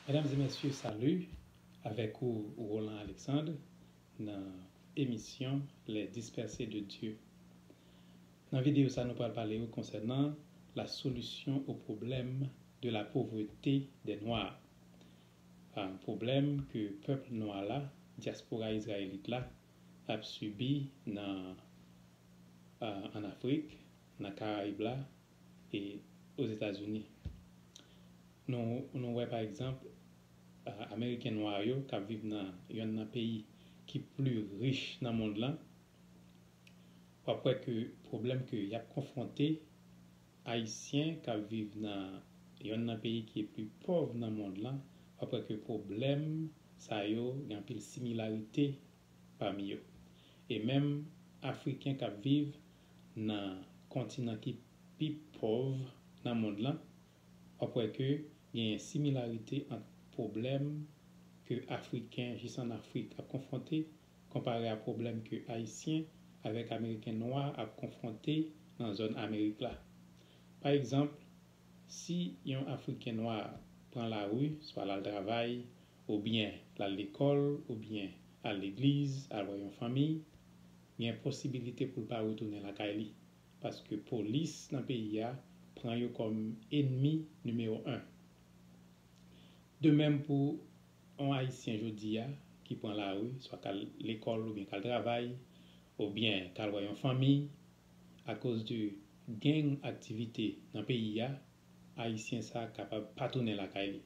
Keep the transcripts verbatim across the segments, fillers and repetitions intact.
Medam e mesye, salut! Avèk ou, Roland Alexandre, nan emisyon Les Dispersés de Dieu. Nan videyo sa, nou pral pale w konsènan la solution au problème de la pauvreté des Noirs. Pwoblèm ke pèp nwa la, dyaspora izrayelit la, ap sibi nan, ann Afrik, nan Karayib la, e Ozetazini. Nou, nou wè, pa egzanp, Ameriken nwa yo k ap viv nan yonn nan peyi ki pli rich nan mond lan, w ap wè ke pwoblèm ke y ap konfwonte, Ayisyen k ap viv nan yonn nan peyi ki pli pòv nan mond lan, w ap wè ke pwoblèm sa yo gen anpil similarite pami yo. E menm Afriken k ap viv nan kontinan ki pi pòv nan mond lan, w ap wè ke genyen similarite ant pwoblèm ke Afriken jis ann Afrik ap konfwonte konpare a pwoblèm ke Ayisyen avèk Ameriken nwa ap konfwonte nan zòn Amerik la. Pa egzanp, si yon Afriken nwa pran lari, swa l al travay, oubyen l al lekòl, oubyen al legliz, al wè yon fanmi, gen posibilite pou l pa retounen lakay li, paske polis nan peyi a pran yo kòm enmi nimewo en. De menm pou yon Ayisyen jodi a ki pran lari, swa k al lekòl oubyen k al travay, oubyen k al wè yon fanmi, akoz de gang aktivite nan peyi a, Ayisyen sa a kapab pa tounen lakay li.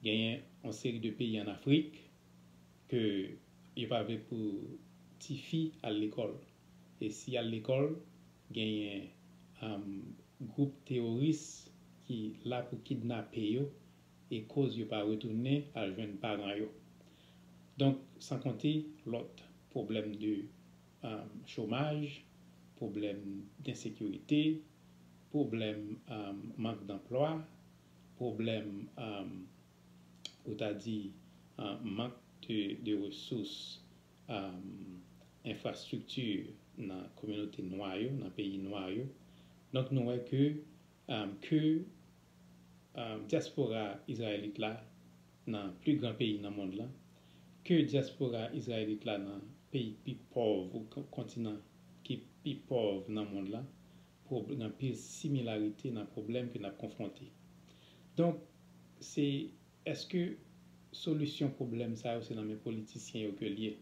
Genyen yon seri de peyi ann Afrik ke yo pa vle pou tifi al lekòl. E si y al lekòl, genyen, um, gwoup teworis ki la pou kidnape yo e koz yo pa retounen al jwenn paran yo. Donk, san konte lòt pwoblèm de, um, chomaj, pwoblèm densekirite, pwoblèm, um, mank danplwa, pwoblèm, um, ou ta di, um, mank de, de resous, um, enfrastrikti nan kominote nwa yo, nan peyi nwa yo. Donk, nou wè ke, um, ke, um, dyaspora izrayelit la nan pli gran peyi nan mond lan, ke dyaspora izrayelit la nan peyi pi pòv ou kontinan ki pi pòv nan mond lan, gen anpil similarite nan pwoblèm ke n ap konfwonte. Donk, se, èske solisyon pwoblèm sa yo se nan men politisyen yo ke l ye?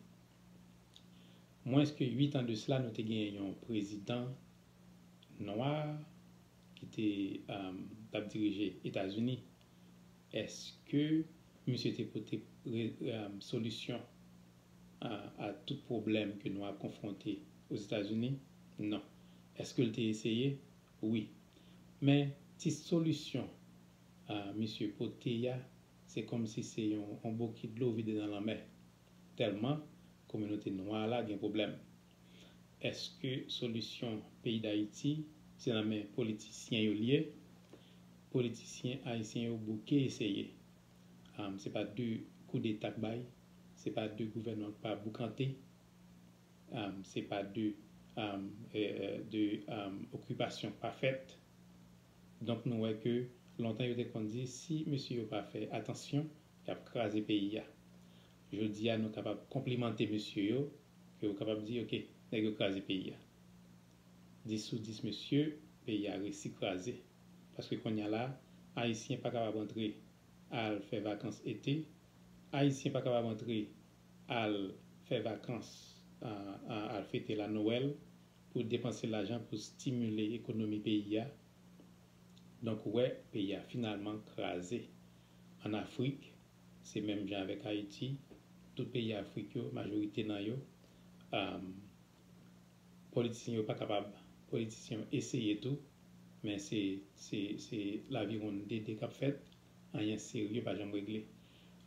Mwens ke uit an de sila, nou te genyen yon prezidan nwa ki te, um, t ap dirije Etazini. Èske misye te pote re, um, solisyon a, a tout pwoblèm ke nou ap konfwonte Ozetazini? Non. Èske l te eseye? Wi. Men ti solisyon, a, misye pote a, se kòmsi se yon, yon bokit dlo vide nan lanmè. Tèlman kominote nwa la gen pwoblèm. Èske solisyon peyi Dayiti se nan men politisyen yo l ye? Politisyen ayisyen yo bouke eseye. Um, se pa de koudeta k bay, se pa de gouvènman k pa boukante, um, se pa de, um, eh, eh, de, um, okipasyon k pa fèt. Donk, nou wè ke lontan yo te konn di, si mesye yo pa fè atansyon, y ap kraze peyi a. Jodi a, nou kapab konplimante mesye yo, ke yo kapab di, oke, nèg yo kraze peyi a. Dis sou dis mesye, peyi a resi kraze. Paske kounye a la, Ayisyen pa kapab antre al fè vakans ete. Ayisyen pa kapab antre al fè vakans, a, a, al fete la Nwèl pou depanse lajan pou stimile ekonomi peyi a. Donk, ou wè, peyi a finalman kraze. Ann Afrik, se menm jan avèk Ayiti. Tout peyi Afrik yo, majorite nan yo, um, politisyen yo pa kapab. Politisyen yo eseye tou, men se, se, se laviwonn dede k ap fèt, anyen serye pa janm regle.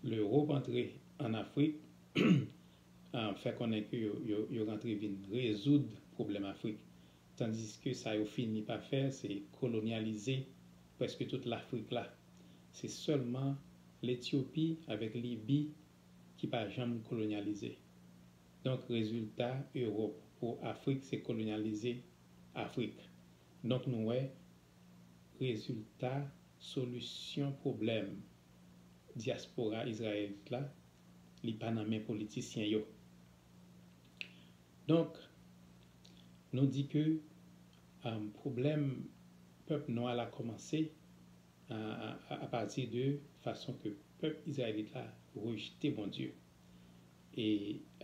Lewòp antre ann Afrik, ah, fè konnen ke yo, yo, yo rantre vin rezoud pwoblèm Afrik. Tandiske sa yo fini pa fè, se kolonyalize prèske tout Lafrik la. Se sèlman Letyopi avèk Libi ki pa janm kolonyalize. Donk, rezilta Ewòp pou Afrik, se kolonyalize Afrik. Donk, nou wè rezilta solisyon pwoblèm dyaspora izrayelit la, li pa nan men politisyen yo. Donk, nou di ke um, pwoblèm pèp nwa la kòmanse a, a, a pati de fason ke pèp izrayelit la rejte Bondye. E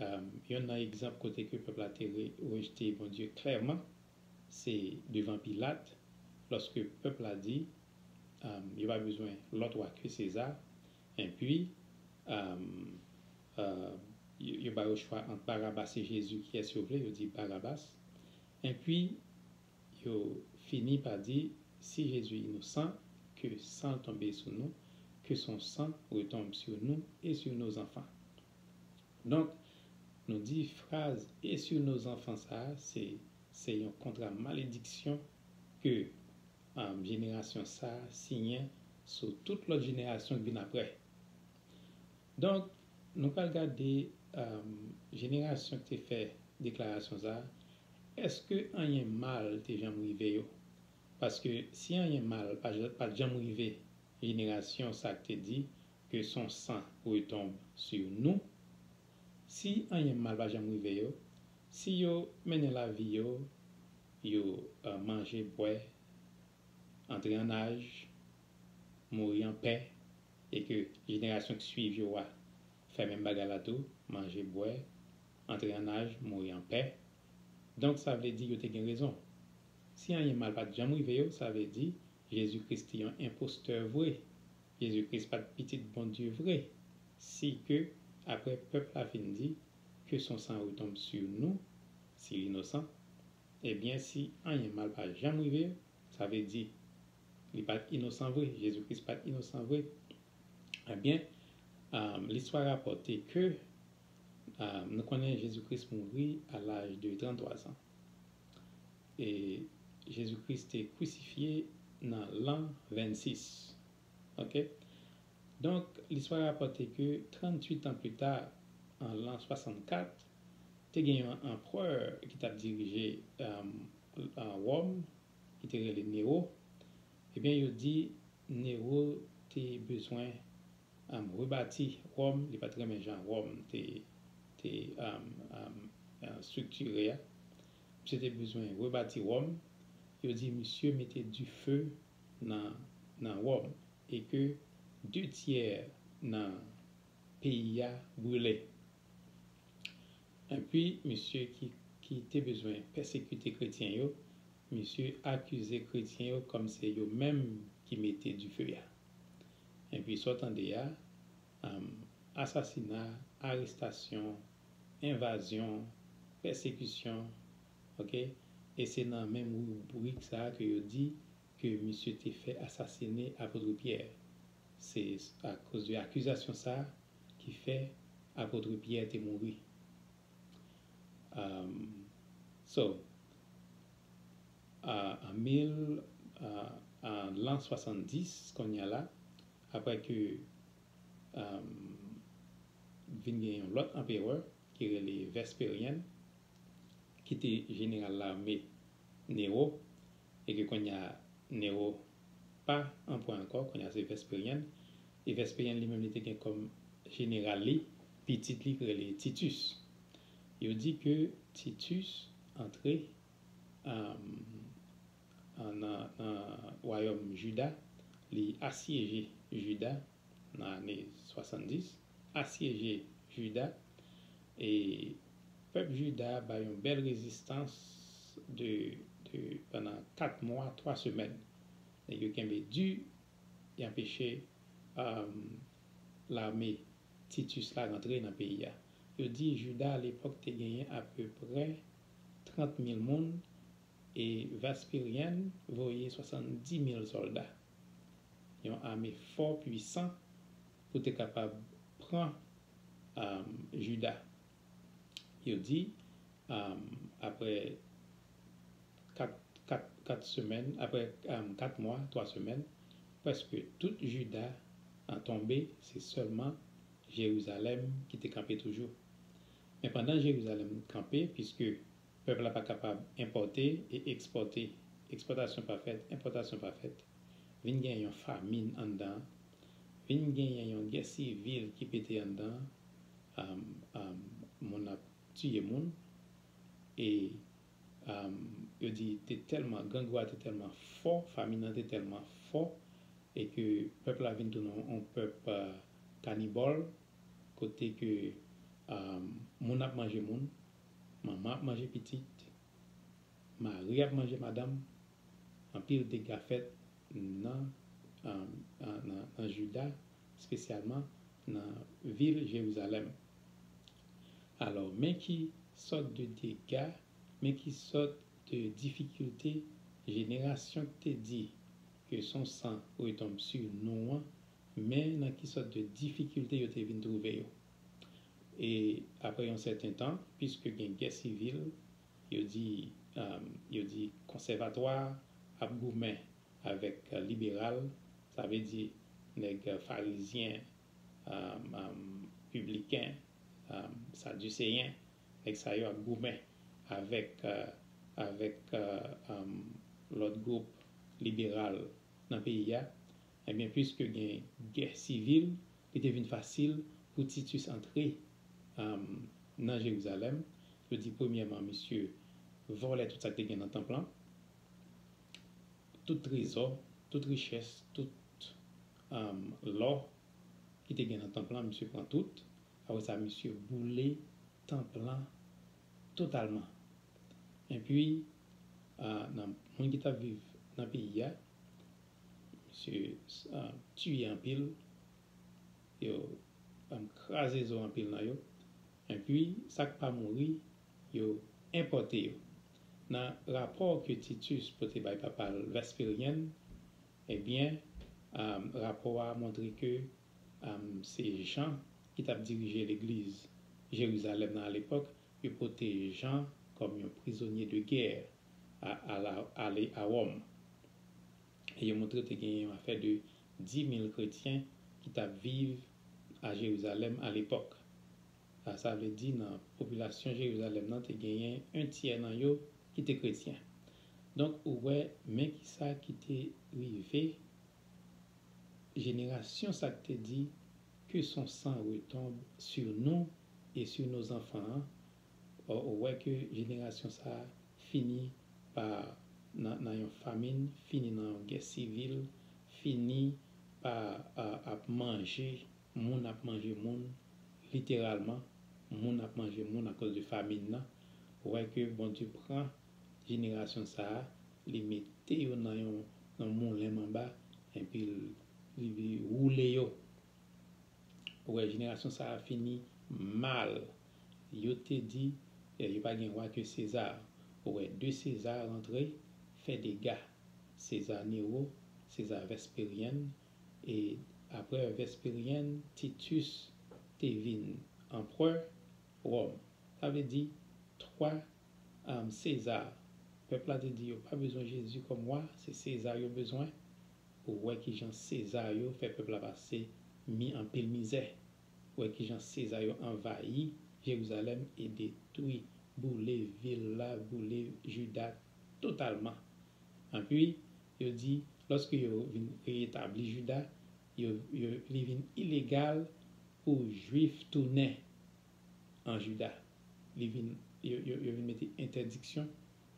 um, yonn nan egzanp kote ke pèp la te re- rejte Bondye klèman, se devan Pilat, lòske pèp la di um, yo pa bezwen lòt wa ke Seza, enpi um, uh, yo, yo ba yo chwa ant Barabas e Jezi, kiyès yo vle, yo di Barabas. Enpi, yo fini pa di, si Jezi inosan, ke san l tonbe sou nou, que son sang retombe sur nous et sur nos enfants. Donk, nou di fraz et sur nos enfants sa a, se, se yon kontra malediksyon ke um, jenerasyon sa a siyen sou tout lòt jenerasyon k vin apre. Donk, nou pral gade um, jenerasyon ki te fè deklarasyon sa a, èske anyen mal te janm rive yo? Paske si anyen mal pa, pa t janm rive jenerasyon sa k te di que son sang retombe sur nous, si anyen mal pa janm rive yo, si yo mennen lavi yo, yo uh, manje, bwè, antre an aj, mouri an pè, e ke jenerasyon ki swiv yo a fè menm bagay la tou, manje, bwè, antre an aj, mouri an pè. Donk, sa vle di yo te gen rezon. Si anyen mal pa t janm rive yo, sa vle di Jezi Kris te yon enpostè vre. Jezi Kris pa t pitit Bondye vre. Si ke, apre pèp la fin di, que son sang retombe sur nous, si l inosan, ebyen, si anyen mal pa janm rive yo, sa vle di li pa t inosan vre, Jezi Kris pa t inosan vre, ebyen, um, listwa rapòte ke um, nou konnen Jezi Kris mouri a laj de tranntwa zan. E Jezi Kris te krisifye nan lan vennsis. Ok? Donk, listwa rapòte ke tranntuit an pli ta, an lan swasannkat, te gen yon anperè ki t ap dirije um, Wòm, ki te rele Newo. Ebyen, yo di Newo te bezwen um, rebati Wòm, li pa t renmen jan Wòm te, te um, um, uh, estriktire a. Misye te bezwen rebati Wòm. Yo di misye mete dife nan, nan Wòm e ke de tyè nan peyi a brile. Epi, misye ki, ki te bezwen pèsekite kretyen yo, misye akize kretyen yo kòm se yo menm ki mete dife a. Epi, sa w tande a, um, asasina, arestasyon, envazyon, pèsekisyon, ok? E se nan menm ribrik sa a ke yo di ke misye te fè asasine apot Pyè. Se akoz de akizasyon sa a ki fè apot Pyè te mouri. Um, so, uh, an mil, uh, an lan swasanndis, kounye a la, apre ke um, vin gen yon lòt anperè ki rele Vèsperyen, ki te jeneral lame Newo, e ke kounye a Newo pa anperè ankò, kounye a se Vèsperyen. E Vèsperyen li menm li te gen kòm jeneral li, pitit li ki rele Titus. Yo di ke Titus antre um, nan, nan wayòm Jida, li asyeje Jida nan ane swasanndis, asyeje Jida, e pèp Jida ba yon bèl rezistans de, de pandan kat mwa, twa semèn. Nèg yo kenbe di, y anpeche um, lame Titus la rantre nan peyi a. Yo di Jida alepòk te genyen apeprè trant mil moun e Vèsperyen voye swasanndis mil sòlda. Yon ame fò pwisan pou te kapab pran um, Jida. Yo di, um, apre kat, kat, kat semèn, apre um, kat mwa, twa semèn, prèske tout Jida an tonbe, se sèlman Jerizalèm ki te kanpe toujou. Men pandan Jerizalèm kanpe, piske pèp la pa kapab enpòte e ekspòte, ekspòtasyon pa fèt, enpòtasyon pa fèt, vin gen yon famin anndan, vin genyen yon gè sivil ki pete anndan, um, um, moun ap tiye moun, e um, yo di te tèlman, grangou a te tèlman fò, famin nan te tèlman fò, e ke pèp la vin tounen yon pèp uh, kanibòl, kote ke um, moun ap manje moun, manman ap manje pitit, mari ap manje madanm, anpil dega fèt nan, nan, nan, nan Jida, espesyalman nan vil Jerizalèm. Alò, men ki sòt de dega, men ki sòt de difikilte jenerasyon ki te di ke son san retonbe sou nou an, men nan ki sòt de difikilte yo te vin twouve yo. E apre yon sèten tan, piske gen gè sivil, yo di, um, yo di konsèvatwa ap goumen avèk liberal, sa vle di nèg farizyen, um, um, pibliken, um, sadiseyen, nèg sa yo ap goumen avèk, uh, avèk uh, um, lòt gwoup liberal nan peyi a. Ebyen, piske gen gè sivil, li te vin fasil pou Titus antre um, nan Jerizalèm. Yo di, premyèman, misye vòlè tout sa k te gen nan tanp lan, tout trezò, tout richès, tout um, lò ki te gen nan tanp lan, misye pran tout. Apre sa, misye boule tanp lan totalman. Epi, uh, nan moun ki t ap viv nan peyi a, misye uh, tiye anpil, yo um, kraze zo anpil nan yo. Epi, sa k pa mouri, yo enpòte yo. Nan rapò ke Titus pote bay papa l Vèsperyen, ebyen, um, rapò a montre ke um, se Jan ki t ap dirije legliz Jerizalèm nan alepòk, yo pote Jan kòm yon prizonye de gè a, a, la, a Wòm. E yo montre te gen yon afè de dis mil kretyen ki t ap viv a Jerizalèm alepòk. Sa, sa vle di nan popilasyon Jerizalèm nan te genyen en tyè nan yo ki te kretyen. Donk, ou wè, men ki sa ki te rive jenerasyon sa k te di que son sang retombe sur nous et sur nos enfants an, ou wè ke jenerasyon sa a fini pa nan, nan yon famin, fini nan yon gè sivil, fini pa uh, ap manje, moun ap manje moun, literalman, moun ap manje moun akoz de famin nan. Ou wè ke Bondye pran jenerasyon sa a, li mete yo nan yon, yon moulen manba, epi li, li woule yo. Ou wè, jenerasyon sa a fini mal. Yo te di, eh, yo pa gen wa ke Seza. Ou wè, de Seza rantre, fè dega. Seza Nero, Seza Vèsperyen, e apre Vèsperyen, Titus te vin anperè Wòm. Sa vle di, twa um, Seza. Pèp la te di yo pa bezwen Jezi kòm wa, se Seza yo bezwen. Ou wè kijan Seza yo fè pèp la pase mi anpil mizè. Ou wè kijan Seza yo anvayi Jerizalèm e detwi, boule vil la, boule Jida totalman. Epi, yo di, lòske yo vin reyetabli Jida, yo, yo, li vin ilegal pou Jwif tounen an Jida. Li vin, yo, yo, yo vin mete entèdiksyon,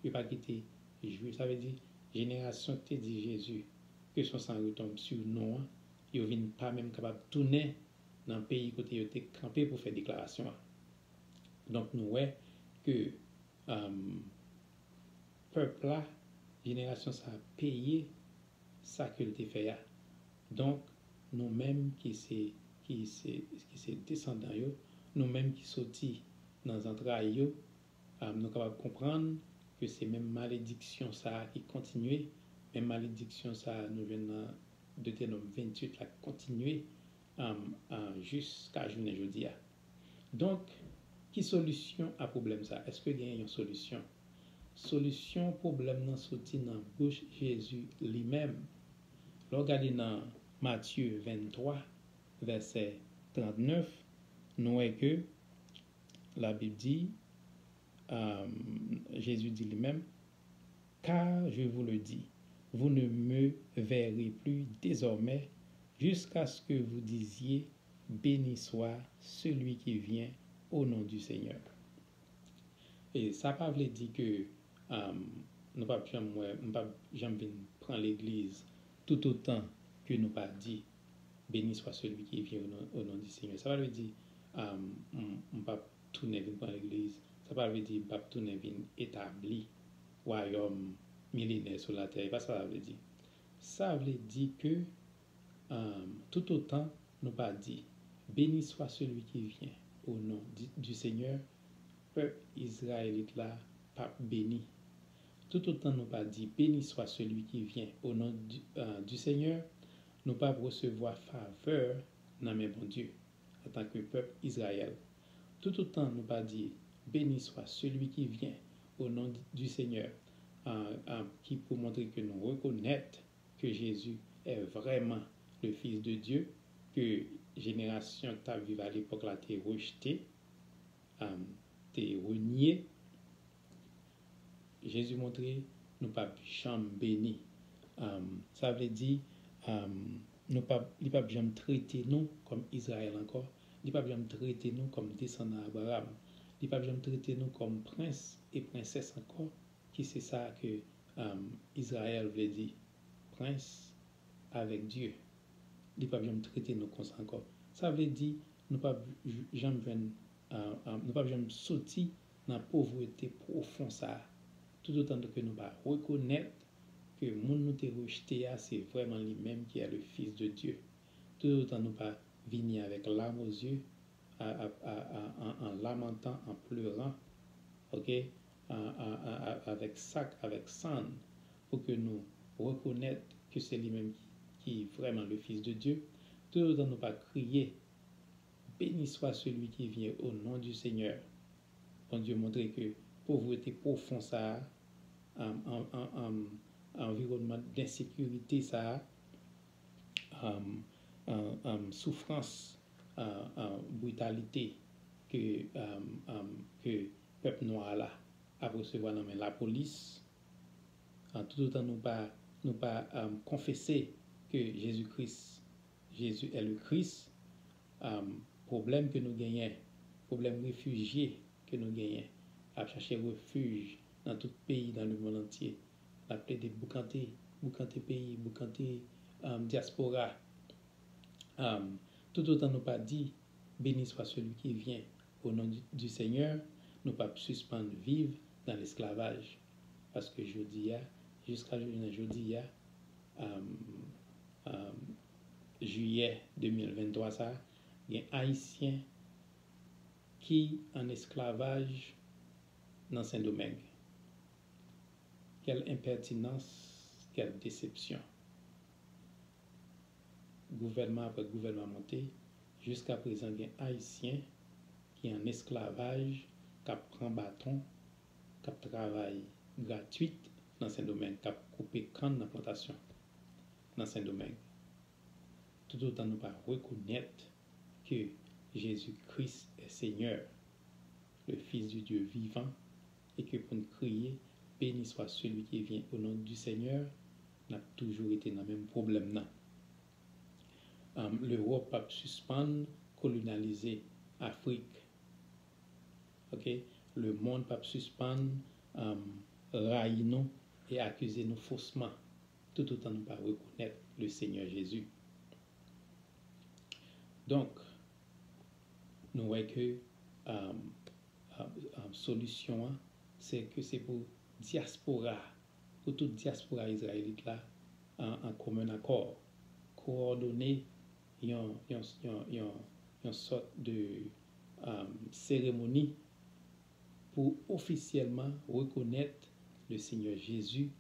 yo pa kite Jwif. Sa vle di, jenerasyon ki te di Jezi, que son sang retombe sur nous an, yo vin pa menm kapab tounen nan peyi kote yo te kanpe pou fè deklarasyon an. Donk, nou wè ke um, pèp la, jenerasyon sa a peye sa ke l te fè a. Donk, nou menm ki se, ki se, ki se desandan yo, nou menm ki soti nan zantray yo, um, nou kapab konprann ke se menm malediksyon sa a ki kontinye, menm malediksyon sa a nou jwenn nan Detewonòm venntuit la kontinye um, uh, jiska jounen jodi a. Donk, ki solisyon a pwoblèm sa? Èske gen yon solisyon? Solisyon pwoblèm nan soti nan bouch Jezi li menm. Lè w gade nan Matye venntwa, vèsè trannèf, nou wè ke Labib di, um, Jezi di li menm, Car je vous le dis, vous ne me verrez plus désormais Jusqu'à ce que vous disiez, Béni soit celui qui vient au nom du Seigneur. E sa pa vle di ke um, nou p ap janm wè, m p ap janm vin pran legliz toutotan ke nou pa di, Béni soit celui qui vient au nom, au nom du Seigneur. Sa pa vle di um, m, m p ap tounen vin pran legliz. Sa pa vle di m p ap tounen vin etabli wayòm milenè sou latè. E pa sa sa vle di. Sa vle di ke um, toutotan nou pa di, Béni soit celui qui vient au nom du, du Seigneur, pèp Izrayelit la p ap beni. Toutotan nou pa di, Béni soit celui qui vient au nom du, uh, du Seigneur, nou p ap resevwa favè nan men Bondye antanke pèp Izrayèl. Toutotan nou pa di, Béni soit celui qui vient au nom du, du Seigneur, uh, uh, ki pou montre ke nou rekonèt ke Jezi è vrèman le Fils de Dieu, ke jenerasyon k t ap viv alepòk la te rejte, um, te renye, Jezi montre nou p ap janm beni. Um, sa vle di, um, nou p ap, li p ap janm trete nou kòm Izrayèl ankò. Li p ap janm trete nou kòm desandan Abraram. Li p ap janm trete nou kòm prens e prensès ankò, ki se sa ke um, Izrayèl vle di, prens avèk Dye. Li p ap janm trete nou konsa ankò. Sa vle di, nou p ap janm jwenn, uh, uh, nou p ap janm soti nan povrete pwofon sa a. Toutotan ke nou pa rekonèt ke moun nou te rejte a, se vrèman li menm ki est le Fils de Dieu. Toutotan nou pa vini avèk larm aux yeux, a, a, a, a, an, an lamantan, an pleran, ok, a, a, a, a, avèk sak, avèk sann, pou ke nou rekonèt ke se li menm ki, ki vrèman le Fils de Dieu. Toutotan nou pa kriye, Béni soit celui qui vient au nom du Seigneur. Bondye montre ke povrete pwofon sa a, um, an, an, an, anviwònman densekirite sa a, um, um, um, soufrans, uh, uh, britalite ke, um, um, ke pèp nwa la ap resevwa nan men lapolis. Uh, toutotan nou pa, nou pa um, konfese ke Jezi Kris, Jezi est le Christ, um, pwoblèm ke nou genyen, pwoblèm refijye ke nou genyen, ap chache refij nan tout peyi, dans le monde entier. N ap plede boukante, boukante peyi, boukante um, dyaspora. Um, toutotan nou pa di, Béni soit celui qui vient au nom du, du Seigneur, nou p ap sispann viv dans l'esclavage. Paske jodi a, jiska jounen jodi a, um, um, jiyè de mil venntwa sa, gen Ayisyen ki an esklavaj nan Sendomeng. Quelle impertinence, quelle déception. Gouvènman apre gouvènman monte, jiska prezan gen Ayisyen ki an esklavaj, k ap pran baton, k ap travay gratwit nan Sendomeng, k ap koupe kann nan plantasyon nan Sendomeng. Toutotan nou pa rekonèt ke Jezi Kris est Seigneur, le Fils du Dieu vivant, e ke pou n kriye, Béni soit celui qui vient au nom du Seigneur, n ap toujou rete nan menm pwoblèm nan. Um, Lewòp p ap sispann kolonyalize Afrik. Ok? Lemonn p ap sispann um, rayi nou e akize nou fosman, toutotan nou pa rekonèt le Seigneur Jésus. Donk, nou wè ke um, um, um, solisyon an, se ke se pou dyaspora, pou tout dyaspora izrayelit la, an, an komen akò, kowòdone yon, yon, yon, yon, yon sòt de um, seremoni pou ofisyèlman rekonèt le Seigneur Jésus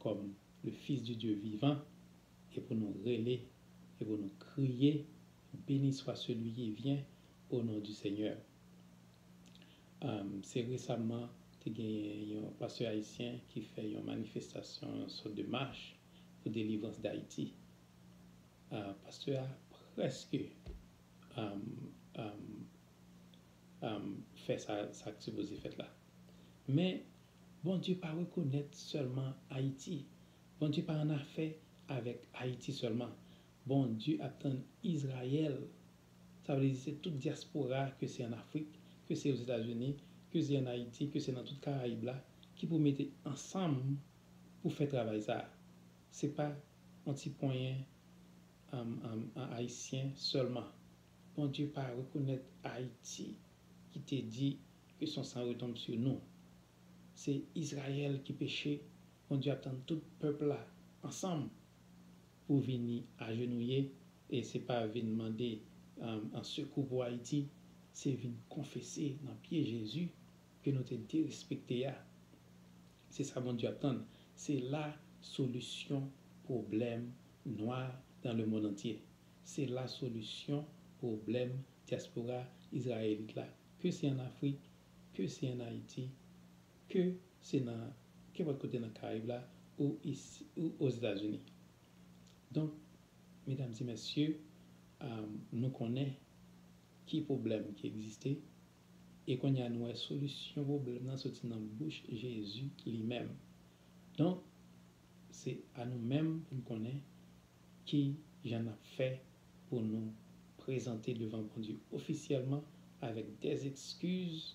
comme le Fils du Dieu vivant, e pou nou rele, e pou nou kriye, Béni soit celui qui vient au nom du Seigneur. Um, se resaman te genyen yon pastè ayisyen ki fè yon manifestasyon, yon sòt de mach pou delivrans Dayiti. Uh, pastè a prèske um, um, um, fè sa, sa k sipoze fèt la. Men, Bondye pa rekonèt sèlman Ayiti. Bondye pa an afè avèk Ayiti sèlman. Bondye ap tann Izrayèl. Sa vle di se tout dyaspora, ke se ann Afrik, ke se Ozetazini, ke se ann Ayiti, ke se nan tout Karayib la, ki pou mete ansanm pou fè travay sa a. Se pa yon ti ponyen um, um, Ayisyen sèlman. Bondye pa rekonèt Ayiti ki te di que son sang retombe sur nous. Se Izrayèl ki peche, Bondye ap tann tout pèp la ansanm pou vini ajenouye, e se pa vin mande um, an sekou pou Ayiti, se vin konfese nan pye Jezi ke nou te derespekte a. Se sa Bondye ap tann. Se la solisyon pwoblèm nwa dans le monde entier. Se la solisyon pwoblèm dyaspora izrayelit la, ke se ann Afrik, ke se ann Ayiti, ke se nan kenpòt kote nan Karayib la ou isi, ou Ozetazini. Donk, medam e mesye, um, nou konnen ki pwoblèm ki egziste, e kounye a nou wè solisyon pwoblèm nan soti nan bouch Jezi li menm. Donk, se a nou menm pou n konnen ki jan n ap fè pou nou prezante devan Bondye ofisyèlman avèk dè ekskiz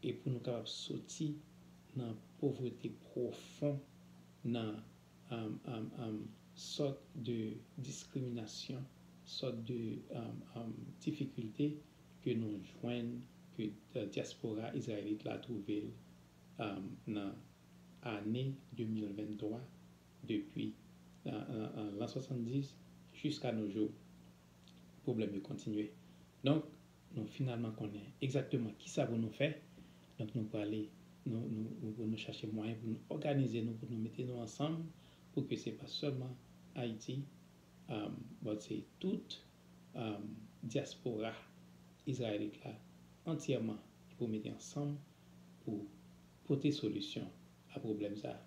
e pou nou kapab soti nan povrete pwofon, nan um, um, um, sòt de diskriminasyon, sòt de um, um, difikilte ke nou jwenn, ke uh, dyaspora izrayelit la twouve l um, nan ane de mil venntwa, depi uh, uh, uh, lan swasanndis jiska nos jours. Pwoblèm yo kontinye. Donk, nou finalman konnen egzakteman kisa pou nou fè. Donk, nou prale, nou, nou, nou, nou chache mwayen pou nou òganize nou, pou nou mete nou ansanm, pou ke se pa sèlman Ayiti, um, but se tout um, dyaspora izrayelit la antyèman ki pou mete ansanm pou pote solisyon a pwoblèm sa a.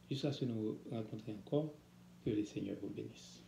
Jiskaske nou rankontre ankò, que le Seigneur vous bénisse.